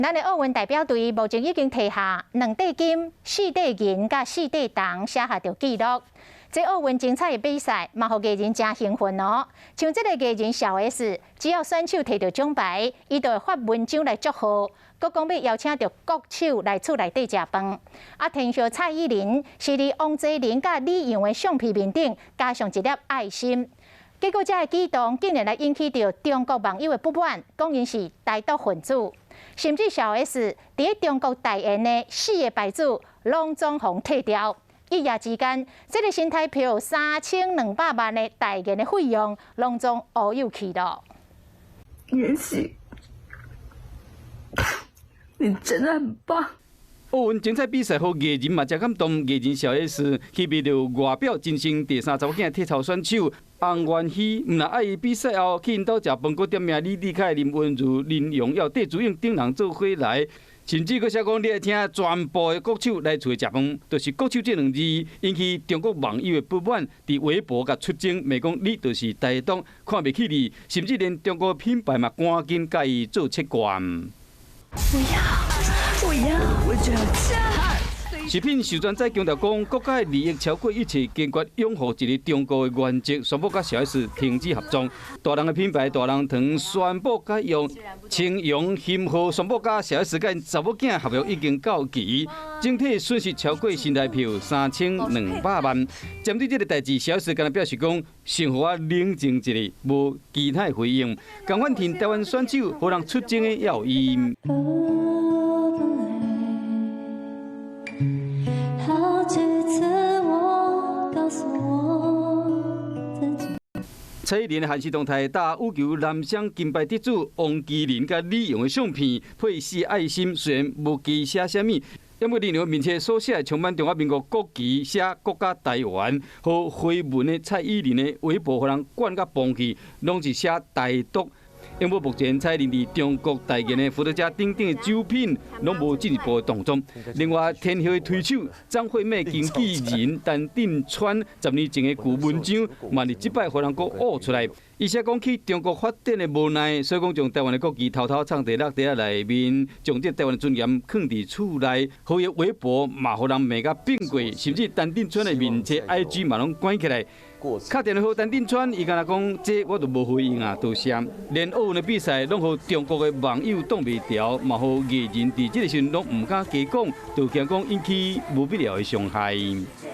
咱的奧運代表隊目前已經提下兩塊金、四塊銀佮四塊銅，寫下著紀錄。這奧運精彩的比賽，嘛予藝人誠興奮哦。像這個藝人小 S，只要選手提著獎牌，伊就會發文章來祝賀，閣講欲邀請著國手來厝內底食飯。啊，天后蔡依林是佇王齊麟佮李陽的相片面頂加上一粒愛心，結果這个舉動竟然來引起著中國網友的不滿，講𪜶是台獨分子。甚至小 S 佇中國代言的四个牌子攏總予退掉。一夜之間，這个新台票3200萬的代言的費用，攏總烏有去囉。妍希，你真的很棒。奧運精彩比賽，予藝人嘛誠感動。藝人小 S 去為著外表真星第三查某囝體操選手洪元熙，毋但愛伊比賽後去𪜶兜食飯，閣點名李立凱、林昀儒、林榮耀、戴資穎等人做伙來，甚至閣寫講你愛請全部的國手來厝食飯，就是國手這兩字引起中國網友的不滿，佇微博共出征，罵講你就是台獨，看袂起你，甚至連中國品牌嘛趕緊共伊做切斷。不要，不要，我就要食品授權者強調講，國家的利益超過一切，堅決擁護一個中國的原則，宣布佮小 S 停止合作。大人的品牌大人糖宣布改用青陽金號，宣布佮小 S 佮𪜶查某囝合約已經到期，整體損失超過新台票3200萬。針對這个代誌，小 S 敢若表示講，先予我冷靜一下，無其他的回應。仝款挺台灣選手，予人出征的也有伊。好幾次我告訴我自己。蔡依林的限時動態搭羽球男雙金牌得主王齊麟佮李陽的相片，配四愛心，雖然無加寫啥物，毋過林良面冊所寫的充滿中華民國國旗，寫國家台灣，予回文的蔡依林的微博，予人灌甲崩去，攏是寫台獨。因為目前蔡依林佇中國代言的伏特加等等的酒品，攏無進一步的動作。另外，天后的推手張惠妹經紀人陳鎮川10年前的舊文章，嘛佇這擺予人閣挖出來。伊寫講去中國發展的無奈，所以講將台灣的國旗偷偷藏佇落袋仔內面，將這台灣的尊嚴囥佇厝內，予伊微博嘛予人罵甲變過，甚至陳鎮川的面冊 IG 嘛攏關起來。敲電話予陳鎮川，伊敢若講這我就無回應啊，多謝。連奧運的比賽攏予中國的網友擋袂牢，嘛予藝人佇這个時陣攏毋敢加講，就驚講引起無必要的傷害。